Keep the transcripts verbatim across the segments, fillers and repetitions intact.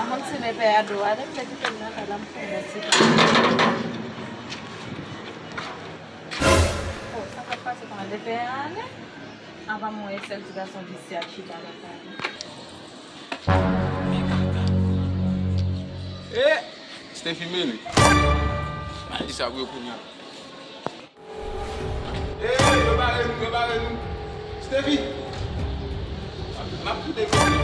Mwen ti bebe a do ale, m te kite l nan kay la, m fè yon ti tan. Oh, sa k ap pase kòman? Bebe a ale? Apa mwen e sèl ti gason visye a chita la kay. Eh! Stefie mele. Al di sa pou yo kounye a. Ey, yo bare nou, yo bare nou. Stefie! M ap kite kote.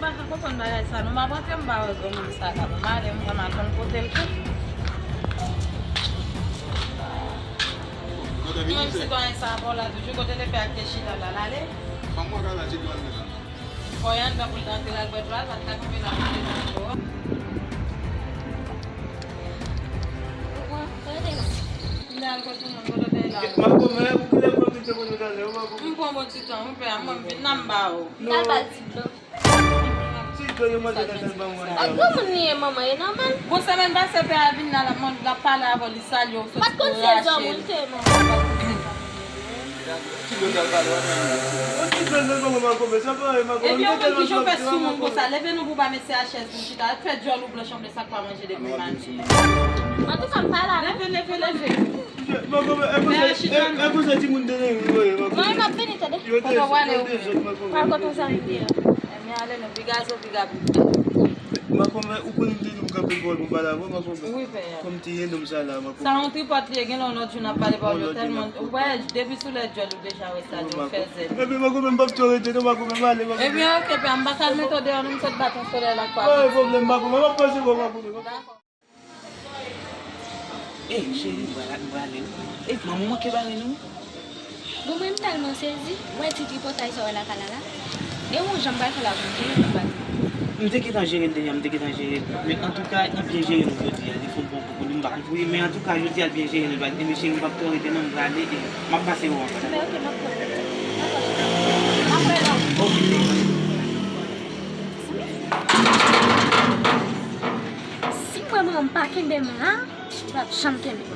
M pa ka konprann bagay sa non. M ap rantre, m pa wè granmoun sa la non. M ale, m pa mal konn kote l tou. Menm sitwayen sa pa w la toujou, kote l te fè ak te chita la, l ale? Fanm mwen ka la ti dwàn nan. Fò y anndan pou l ta antre la, l bwè dlo a, sa t ka kanpe la pou l te nan dlo a. Li al kote moun, kote w te la. Makomè, pou kilè pran tout se kote w t ale, w makomè? M pran bon ti tan, wi, pè a, mwen m vin la, m ba w. N al ba l ti dlo. Ti dlo yo mande nan tèt ban mwen. Ak granmoun li ye, manman, e nòmal. Bon, semèn pase, pè a vin la, l ap mande, l ap pale avè w, li salye w, soti pou rache l. Ti dlo t al pale, w ap mande. Yon ti dlo nan ban mwen, makomè, sa pa yon makomè. Epi yon moun ki jan fè sou moun konsa, leve non pou ba mesye a chèz pou chita, fè djòl ou blanch anble sa k pa manje depi maten. Antouka, m pa la. Leve, leve, leve. Makomè, e konsa, e, e konsa timoun te nan ri, wi, makomè. Mwen, m ap vini, tande. Kote w prale, ou? Pral kote yon zanmi m te ye. Ebyen, ale non, piga zo, piga pli. Makomè, ou konnen m te di w m kanpe pawòl pou m pale avè w, makomè. Wi, pè. Kòm ti yen nonm sa la, makomè. Sa yon tripòt li ye, gen lè yon lòt jou n ap pale pawòl yo tèlman, ou wè, depi sou lè djòl ou deja wè sa, yo fè zèl. Ebyen, makomè, m p ap twò rete non, makomè, m ale, makomè. Ebyen, oke, pè, m pa ka mete w deyò non, m sot bat yon solèy la, kwa. Pa gen pwoblèm, makomè, m ap pase bò, makomè. Dakò. Ey, cheri, m pral, m prale wi. Ey, manman w manke bare nou. Bon, mwen, m tèlman sezi. Wè ti tripotay sa w wè lakay la la. Gen yon jan m pral fè la pou m jere l, m pa di. M te gentan jere l deja, m te gentan jere l. Men antouka, li byen jere nou jodi a. Li fè yon bon kou pou nou, m pa konn pou li. Men antouka, jodi a, li byen jere nou. Ebyen, cheri, m p ap twò rete non, m prale e m ap pase wè w ankò, dakò? Men oke, m ap pran. M ap pran. M ap pran. Oke, cheri. Si m wè manman m pa kenbe m la, li p ap janm kenbe m.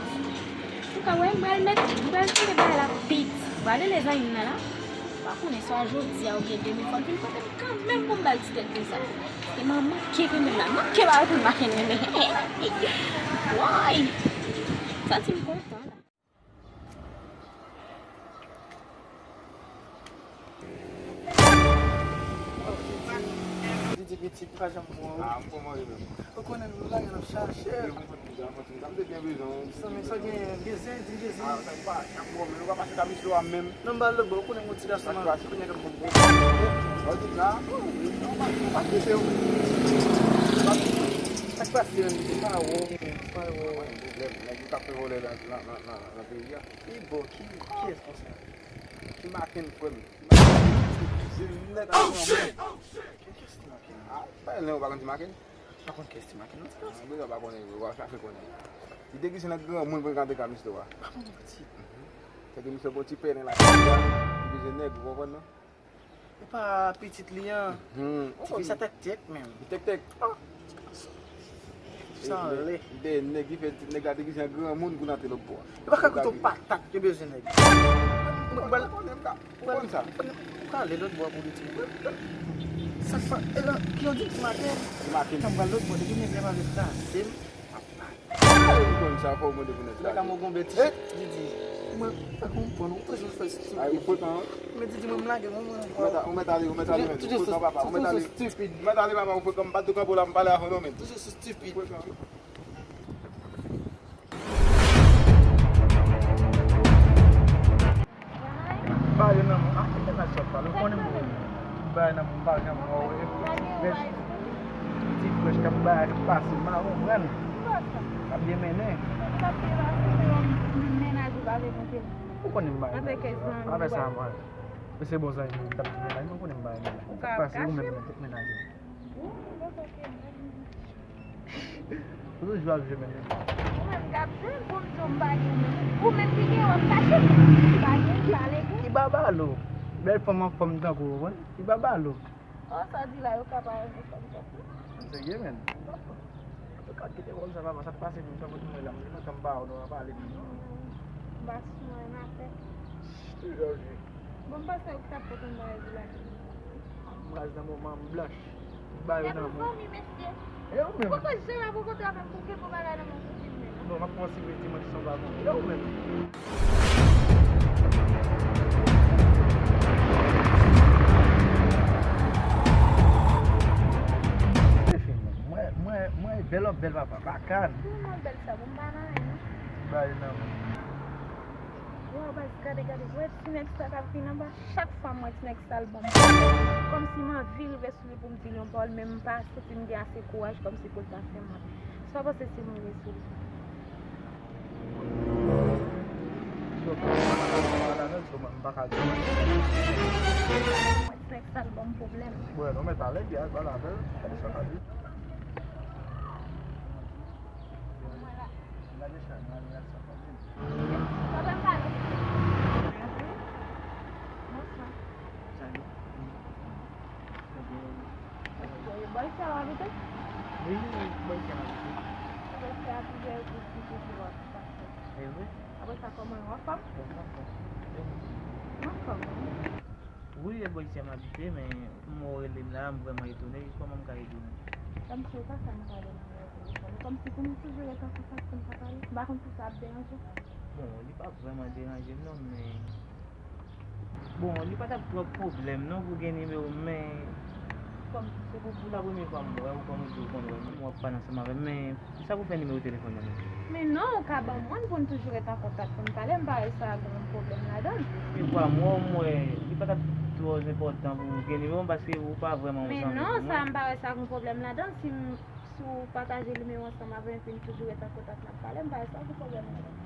Antouka, wè, m pral mèt, m pral kenbe bagay la piti. M pral rele zanmi m nan la. M pa konnen swa jodi a oubyen demen, fò l vin kote m kanmenm pou m ba l ti tèt de sa. Paske manman manke kenbe m la. Manke bagay pou l pa kenbe m. Woy! Santi m kontan la. Didi pitit, pa janm bon, wi. Ah, m kòman ye menm? Ou konnen nou la, n ap chache. Yo, mwen konn deja, mwen konn deja. M te byen bezwen w. Zanmi, sa w genyen? Gen zen, di m gen zen. Ah, sa pa, sa pa pwoblèm. Nou pa pase ta misye a menm. Non, m ba l lòt bò. Ou konnen m yon ti gason, man. Sa k pase? Ou konnen ke m konn bon. Ou di sa? Wi, wi. Non, pa, pa prese w. Sa k pase menm? Se pa wè w, menm. Pa wè w. Pwoblèm. Nèg yo k ap fè vòlè nan, nan, nan, nan, nan peyi a. Ki bò? Ki, kiyès konsa? Ti Maken, frè m. Ti Maken, se nèg a granmoun. Kiyès Ti Maken? Ah, pa gen lè ou pa konn Ti Maken? Pa konn kiyès Ti Maken, non, ti gason. Ah, bezwen pa konnen, w a chache konnen. Li te glise nan granmoun pou l ka te ka misye a. Pa konn pitit. Mhm. Se ke misye gon ti pèlen la, li bezwen nèg, ou konprann, non? Ou pa pitit li an. Mhm. Ti fi sa tèktèk menm. Li tèktèk. Ah. Sa anlè. Li te nèg ki fè nèg la te bezwen granmoun pou l antre lòt bò a. Yo pa ka koute yon patat, yo bezwen nèg. Mwen, mwen, ou konn sa? Ou ka ale lòt bò pou li ti. Sa k pa, e lan, ki yo di Ti Maken? Ti Maken. Kan m pral lòt bò, depi nèg la pa vle kraze m. Ay, ou konn sa, fò w mande pou nèg la. Nèg la mwen gon bèt, eh? Didi. Mwen pa konprann, ou toujou fè stupid. Ay, ou frekan, wi. Men Didi, mwen m lage, mwen, mwen. Ou mèt a-, ou mèt ale, ou mèt ale, men. Ou frekan, papa, ou mèt ale. Toujou stupid. Ou mèt ale, papa, ou frekan, m pa t kanpe w la, m pale avè w, non, men. Toujou stupid. Ou frekan, wi. Bare nan men w. Ah, ki mennaj sa w pale? Ou konnen m bare nan men w, m pa janm wè w. Ti frèch k ap bay, k ap pase, m pa konprann. K ap byen mennen. Ou konnen m bare nan men w. Pa fè sa, mwen. Men se bon zanmi m, m t ap di mennaj mwen, ou konnen m bare nan men w. Sa k pase, ou menm nan tout mennaj ou. Ou toujou ap jwe menm. Ou menm k ap jwe, pou m di w m pa gen menm. Ou menm ki gen w ap kache, m pa gen, m pa ale pou. Ki babalo? Bèl fanm an fanm tankou w, konn? Ki babalo? Oh, sa di la, yo ka pa renmen fanm tankou w. M serye, menn. Antouka, Kite wòl sa papa, sa k pase menm, sa fout mwen la, m nan kanm pa w, nou pa pale menm non. M pa sou mwen atè. Ch, te Jòji. Bon, m panse ou ki t ap pote m nan rèv la. M raz nan moman m blanch. M ba yo nan mwen. Fanmi, mesye. E ou menm? Poko janm ap rankontre avè m pou ke bon bagay nan men w soti m menm. Non, m ap pran ti vre dimanch san pa konn. E ou menm? Mwen, mwen, mwen, bèl wap bèl papa, bakan. Kòman bèl sa, bon, m pa nan anyen. Bay nan men. Waw, baz, gade, gade, wè ti nèg sa k ap vin anba, chak fwa m wè ti nèg sa l ban m pwoblèm. Kòmsi m anvi rive sou li pou m di l yon pawòl, men m pa santi m gen ase kouraj kòmsi pou l ta fè m mal. Sa w panse si m rive sou li? Mwen ti nèg sa l ban m pwoblèm. Mwen, nou mèt ale, byen, al pale avè l, kòman sa ka di? Mwen la. Gade sa, gade sa, gade. Papa m pale. Bonswa. Salut. Bòy sa w abite? Wi, bòy sa m abite. Bòy sa a plizyè jou ki toujou w ap pase. E vre? Apre sa, kòman w anfòm? Bon, m anfòm. M anfòm. Wi, e bò isi a m abite, men m wè w rele m la, m vrèman etone. Kòman m ka ede w menm? Sa m fè w pa sa m ka wè nan telefòn. Kòmsi pou nou toujou ret an kontak pou n ka pale. M pa konn si sa ap deranje w. Bon, li p ap vrèman deranje m non, men. Bon, li pa t ap twòp pwoblèm non pou gen nimewo m, men. Kòm se pou, pou la premye fwa m wè w, kòm ou di w konn wè m, w ap pale ansanm avè m, men. Sa pou fè nimewo telefòn nan menm? Men non, ou ka ban mwen l pou n toujou ret an kontak pou n pale, m pa wè sa gen yon pwoblèm ladan l. Premye fwa m wè w, m wè li pa t ap twò enpòtan pou w gen nimewo m, paske ou pa vrèman yon zanmi pou mwen. Men non, sa m pa wè sa gen yon pwoblèm ladan l, si m, si w pataje nimewo ansanm avè m epi n toujou ret an kontak n ap pale, m pa wè sa gen pwoblèm ladan l.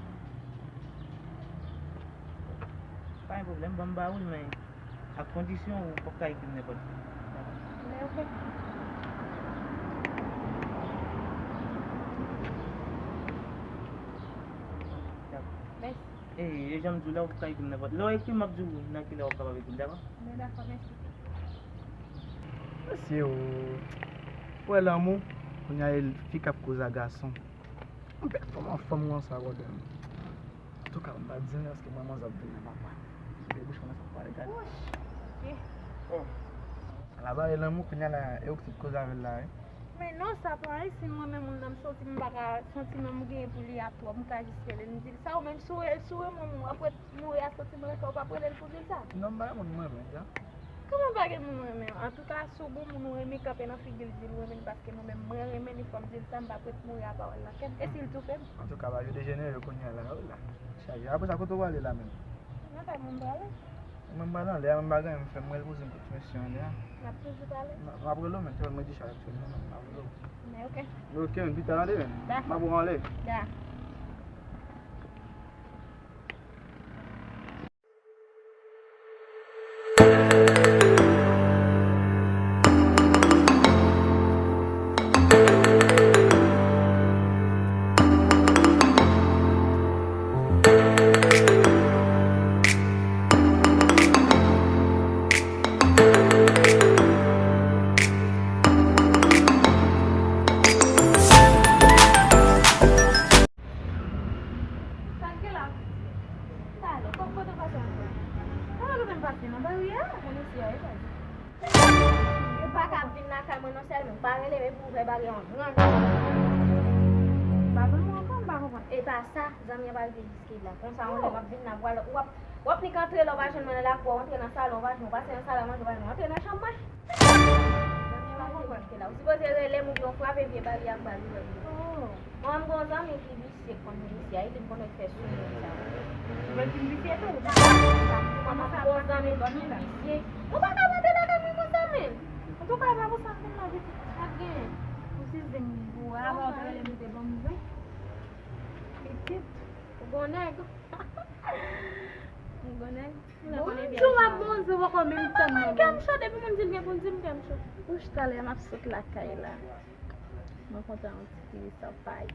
Pa gen pwoblèm, ban m ba ou l, men ak kondisyon ou p ap ka ekri m nenpòt ki. Men oke. Dakò. Mèsi. E, e jan m di w la, ou p ap ka ekri m nenpòt. Lè w ekri m, m ap di w nan ki lè w ap kapab ekri m, dakò? Men dakò, mèsi. Mesye, ou wè lanmou, kounye a e fi k ap koze ak gason. Yon bèl fanm, yon fanm konsa, brother. Antouka, m pa di anyen paske mwen manzè ap vin nan papa. Debouche nan sa pale gade. Wouch, ok. Oh. Ala ba e lanmou kounye a la, e ou ki t ap koze avè l la, wi. Men non, sa pa anyen, si m renmen moun nan, m santi m pa ka, santiman m genyen pou li a twòp, m ka jis rele l, m di l sa, ou menm si w, si w renmen moun, w ap ret mouri a santiman, ou p ap rele l pou di l sa? Non, m pa renmen moun mwen renmen, jan. Kòman pa gen moun renmen? Antouka, si w gon moun ou renmen, kanpe nan figi l, di l ou renmen l, paske mwen menm, mwen renmen li, fò m di l sa, m p ap ret mouri a pawòl nan kè m. E si l toufe m? Antouka, bagay yo dejenere kounye a la, wi la. Chaje. Apre sa, kote w prale la menm? Nan kay mwen m prale. Mwen m prale anlè a, mwen m pa gen anyen m fè, m prale poze m kout mesye anlè a. N ap toujou pale. M ap rele w, men, telman mwen dichaj aktyèlman, men, m ap rele w. Men, oke. Men, oke, men, pita tande, men. Dakò. M ap wè w anlè. Dakò. Sa l gen la? Talè, kòm kote w pase ankò? Kòman kote m pase? Nan bari a? Ou konn isi a, e pa di. Ou pa ka vin lakay mwen non sèlman. Pa rele m epi w ouvè bari a yon gran. M pa konn mwen ankò, m pa konprann. E pa sa, zanmi an pa rive jiske la. Konsa, yon lè m ap vin la, w ap, w ap, w ap nik antre la, w pa jwenn mwen nan lakou a, w antre nan salon, w pa jwenn, w pase nan sal a manje, w pa jwenn, w antre nan chanm mwen. Zanmi an pa rive jiske la. Ou sipoze rele m oubyen w frape vye bari a ak bal ouvè pou mwen. Mwen, m gon zanmi ki visye k konn vin isi a, e li m konn wè k fè sou moun sa. Ou vle di m visye tou? Mwen, m gon zanmi ki visye. Ou pa ka monte lakay mwen konsa, men. Antouka, e pa pou sa m vin la, pitit. Sa k genyen? Ou si zen m pou wè, avan w te rele m, ou te ban m zen. Pitit. Ou gon nèg. Ou gon nèg. Bonjou, m ap bonjou, poko menm tann mwen. Kè m cho, depi moun di l gen pou l di m kè m cho. Wouch, talè m ap sot lakay la. Mwen kontan yon ti kiri san pay.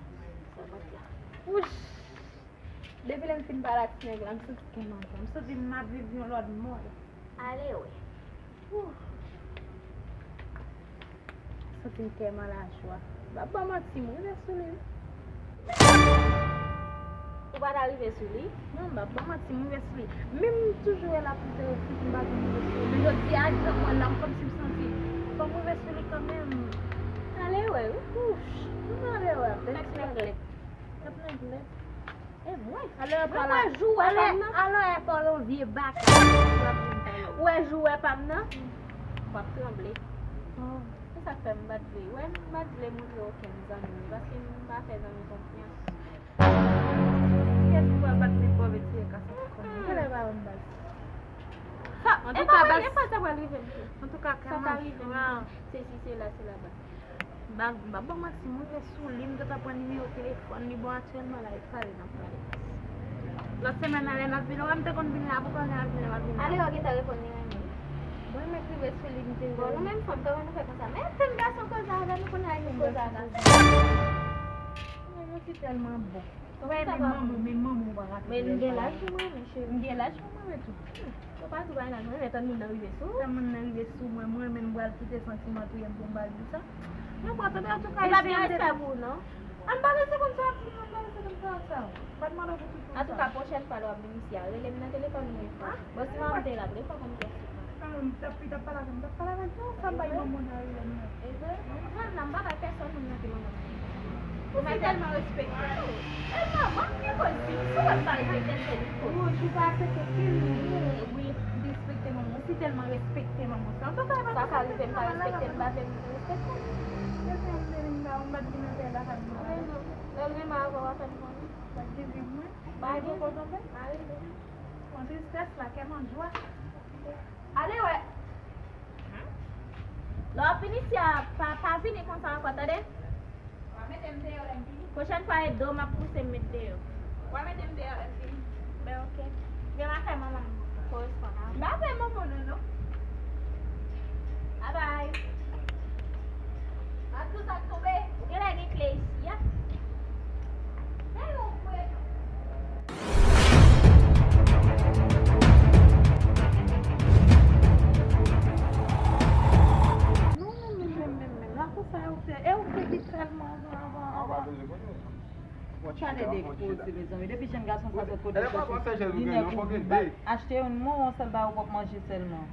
Wouch! Depi lè m fin pale ak ti nèg la, m santi kè m anjan. M santi m ap viv yon lòt mond. Ale wè. Wouch! M santi m tèlman lajwa. M ap ba manti, m rive sou li. Ou pa ta rive sou li? Non, m ap ba manti, m rive sou li. Menm toujou wè l ap pouse yo, si m pa janm rive sou li. Men jodi a, jan m wè l la, m kòmsi m santi fò m rive sou li kanmenm. Ale wè, wi. Ouch, m ale wè. Tèt nèglèt. Tèt nèglèt. E mwen. Alò, mwen wè jou wè pa m nan. Alò, e pa yon vye baka. Ou wè jou wè pa m nan? W ap tranble. Se sa k fè m pa t vle. Ou wè, m pa t vle montre okenn zanmi m, paske m pa fè zanmi konfyans. Kiyès ki pral bat men pou retire kasa kòm? Genlè pa ban m baz. Sa, e pa baz, e pa sa pral rive m tou. Antouka, sa ka rive m tou. Se si, se la, se laba. M pa, m pa ban manti, m rive sou li, m gentan pran nimewo telefòn li. Bon, aktyèlman la, e pale n ap pale. Lòt semèn nan, lè m ap vin, ou wè m te konn vin la, poukò lè m ap vin, lè m ap vin la? Ale, ou gentan reponn li menm. Bon, mwen rive sou li, m te... Bon, nou menm fanm, kòman nou fè konsa? Men, tann gason koze avè nou, kounye a nou koze avè l. Mwen, mwen si tèlman bon. Ou renmen manman, men manman ou pa ka... Men m gen laj pou mwen, men cheri. M gen laj pou mwen, men tou. Ou pa tou bay laj mwen, men tann moun nan rive sou ou. Tann moun nan rive sou mwen, mwen menm m pral kite santiman touye m pou m pa di sa. Mwen pa tande, antouka, li pa gen respè pou ou, non. An pa bezwen konn sa w ap di, non, an pa bezwen konn sa w ap sa. Ou pa t mande w pou tout moun sa. Antouka, pwochèn fwa lè w ap vin isi a, rele m nan telefòn mwen yon fwa. Bon, si manman m te la, vre, fò konn kiyès ki pran. An, m t ap, li t ap pale avè m, m t ap pale avè l tou, sa m bay manman nan rele m nan. E vre? Mwen, m pa bay pèsòn moun nan ke manman m. Ou si tèlman respekte l. E manman m ki koz li, si w wè m pa respekte l, se li k koz. Ou, ou pa respekte l, wi, wi, m respekte manman. Ou si tèlman respekte manman sa. Antouka, e pa sa ka rive m pa respekte l, m pa vle m respekte l. Lè m vini, m pa, m pa t vin antre lakay mwen. Lè l renmen avè w, w a fè m konnen. Sa k di viv mwen? Pa gen. Mari. Mwen tristès la, kè m an jwa. Ale wè. Lè w ap vin isi a, pa, pa vini konsa ankò, tande? W a mete m deyò lè m vini. Pwochèn fwa, e do m ap pouse m met deyò. W a mete m deyò lè m vini. Ben, oke. Gen m a fè manman m koresponn avè w. M pa fè manman w non, non. Babay. Ak tout sa k tonbe. Ou genlè gen kle isi a. Men nou vre non. Non, men, men, men, men, men, la konsa, e ou te, e ou te di sèlman avan, avan, avan. Pale de koze, mezanmi. Depi jèn gason sa sot kote l soti, li nèg ou achte youn mwen, yon sèl bagay ou p ap manje sèlman.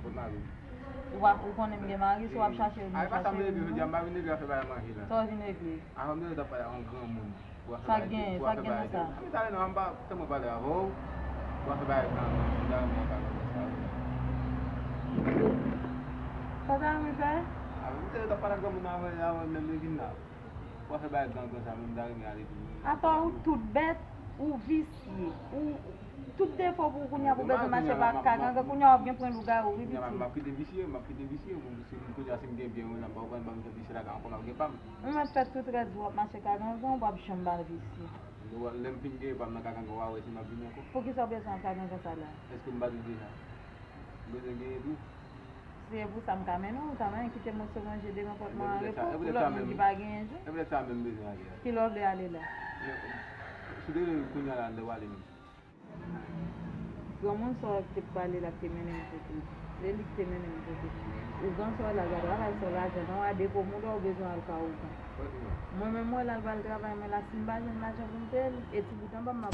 Ou pa, ou konnen m gen mari, si w ap chache youn, chache youn. Sa w vin regle? Sa gen, sa gen nan sa? Sa k gen nan sa? M pa tande non, m pa, tèlman pale avè w. W ap fè bagay gran, gran, moun ta renmen yon bagay konsa. Sa w ta renmen fè? A, m te t ap pale ak granmoun nan avan, avan menm li vin la. W ap fè bagay gran, gran sa, men m ta renmen ale tou. Atò, ou tout bèt, ou visye, ou tout defo pou kounye a pou bezwen mache pa ak kagangan, kounye a w ap gen pwen lougawou, wi, pitit. M ap kite visye, m ap kite visye, m, si m kounye a, si m gen byen, m pa konn ban m fè visye la, ankò m ap gen pa m. Ou mèt fè tout rès ou ap mache kagangan, ou p ap janm ba l visye. Lè w, lè m fin gen pa m nan kagangan, w a wè si m ap vini ankò. Poukisa w bezwen al kagangan sa la? Èske m pa di w deja? M bezwen genyen tou. Se pou sa m ka mennen w, ou ta mennen kite moso manje devan pòt mwen an repo pou lòt moun ki pa genyen jou. E poutèt sa menm m bezwen ale a. Kilè w vle ale la? Si w te rele m kounye a la, lè w ale menm. Granmoun sa w te pale la k te mennen m kote. Se li k te mennen m kote. Ougan sa w la, l pa travay san lajan non, a depo mouda ou bezwen al ka ougan. Mwen menm mwen la l pral travay, men la si m pa jwenn lajan pou m peye l, e ti bout anba m m ap